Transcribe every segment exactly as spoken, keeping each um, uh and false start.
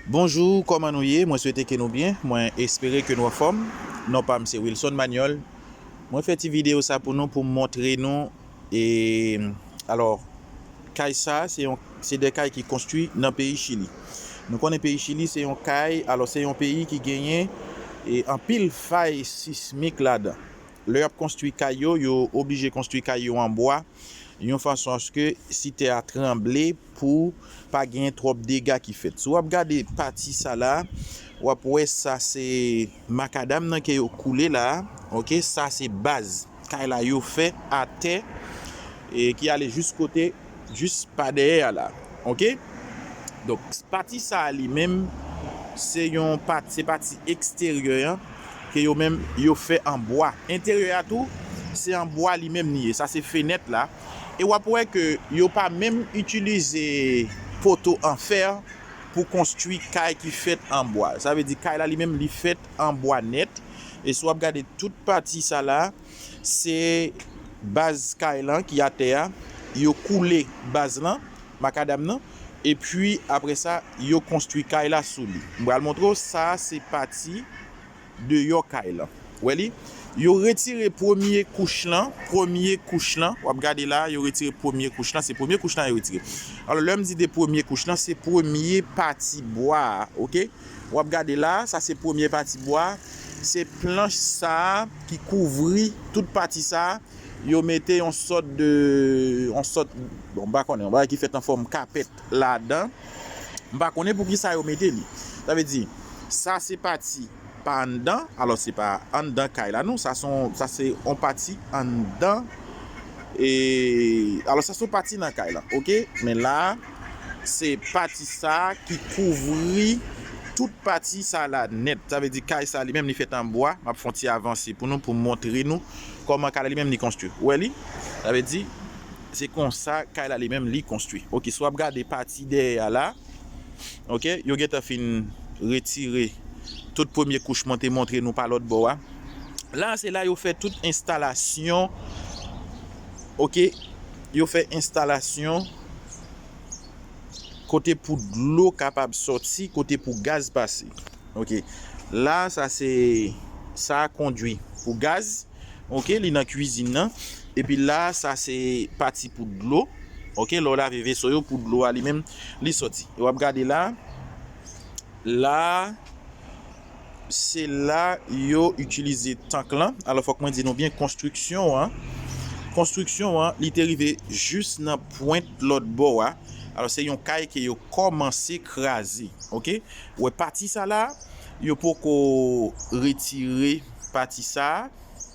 Bonjou, kòman nou ye? Mwen swete ke nou byen. Mwen espere ke nou anfòm. Non pa m se Wilson Manuel. Mwen fè ti videyo sa pou nou, pou m montre nou. E, alò, kay sa, se yon, se de kay ki konstwi nan peyi Chili. Nou konnen peyi Chili, se yon kay, alò, se yon peyi ki genyen, e, anpil fay sismik ladan. Lè y ap konstwi kay yo, yo oblije konstwi kay yo an bwa, yon fason aske si tè a tranble, pou pa gen twòp dega ki fèt. Si w ap gade pati sa la, w ap wè sa se makadam nan ke yo koule la, oke? Sa se baz kay la yo fè atè, e ki ale jis kote, jis pa dèyè a la, oke? Donk, pati sa a li menm, se yon pat-, se pati eksteryè an, ke yo menm yo fè an bwa. Enteryè a tou, se an bwa li menm li ye. Sa se fenèt la. E w ap wè ke yo pa menm itilize poto an fè pou konstwi kay ki fèt an bwa. Sa vle di kay la li menm li fèt an bwa nèt. E si w ap gade tout pati sa la, se baz kay lan ki atè a, yo koule baz lan, makadam nan, epi apre sa, yo konstwi kay la sou li. M pral montre w, sa se pati deyò kay lan. Wè li? Yo retire premye kouch lan, premye kouch lan, w ap gade la, yo retire premye kouch lan, se premye kouch lan yo retire. Alò, lè m di de premye kouch lan, se premye pati bwa a, oke? W ap gade la, sa se premye pati bwa, se planch sa a ki kouvri tout pati sa a, yo mete yon sòt de, yon sòt, bon, m pa konnen, yon bagay ki fèt an fòm kapèt ladan. M pa konnen poukisa yo mete li. Sa vle di, sa se pati pa anndan, alò se pa anndan kay la non, sa se yon, sa se yon pati anndan, e, alò sa se yon pati nan kay la, oke? Men la, se pati sa a ki kouvri tout pati sa la nèt. Sa vle di kay sa li menm li fèt an bwa. M ap fè yon ti avanse pou nou, pou m montre nou kòman kay la li menm li konstwi. Ou wè li? Sa vle di, se konsa kay la li menm li konstwi. Oke, si w ap gade pati dèyè a la, oke, yo gentan fin retire tout premye kouch mwen te montre nou pa lòt bò a. La, se la yo fè tout enstalasyon, oke, yo fè enstalasyon kote pou dlo kapab sòti, kote pou gaz pase. Oke. La, sa se, sa kondwi pou gaz. Oke, li nan kwizin nan. Epi la, sa se pati pou dlo. Oke, lè w lave veso yo, pou dlo a li menm, li sòti. E w ap gade la. La, se la yo itilize tank lan. Alò, fòk mwen di nou byen, konstriksyon an, konstriksyon an, li te rive jis nan pwent lòt bò a. Alò, se yon kay ke yo kòmanse kraze, oke? Wè pati sa la, yo poko retire pati sa,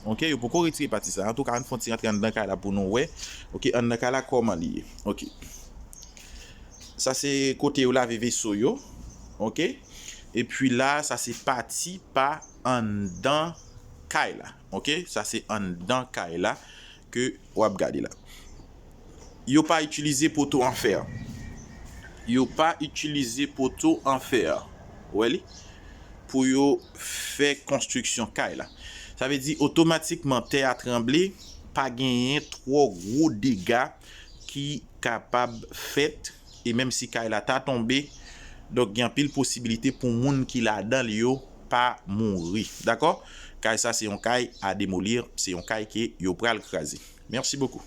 oke? Yo poko retire pati sa. Antouka, ann fè yon ti rantre anndan kay la pou nou wè, oke, anndan kay la kòman li ye, oke? Sa se kote yo lave veso yo, oke? Epi la, sa se pati pa anndan kay la, oke? Sa se anndan kay la ke w ap gade la. Yo pa itilize poto an fè. Yo pa itilize poto an fè. Ou wè li? Pou yo fè konstriksyon kay la. Sa vle di otomatikman tè a tranble, pa genyen twò gwo dega ki kapab fèt, e menm si kay la ta tonbe, donk gen anpil posibilite pou moun ki ladan l yo pa mouri. Dakò? Kay sa se yon kay à démolir, se yon kay ke yo pral kraze. Merci beaucoup.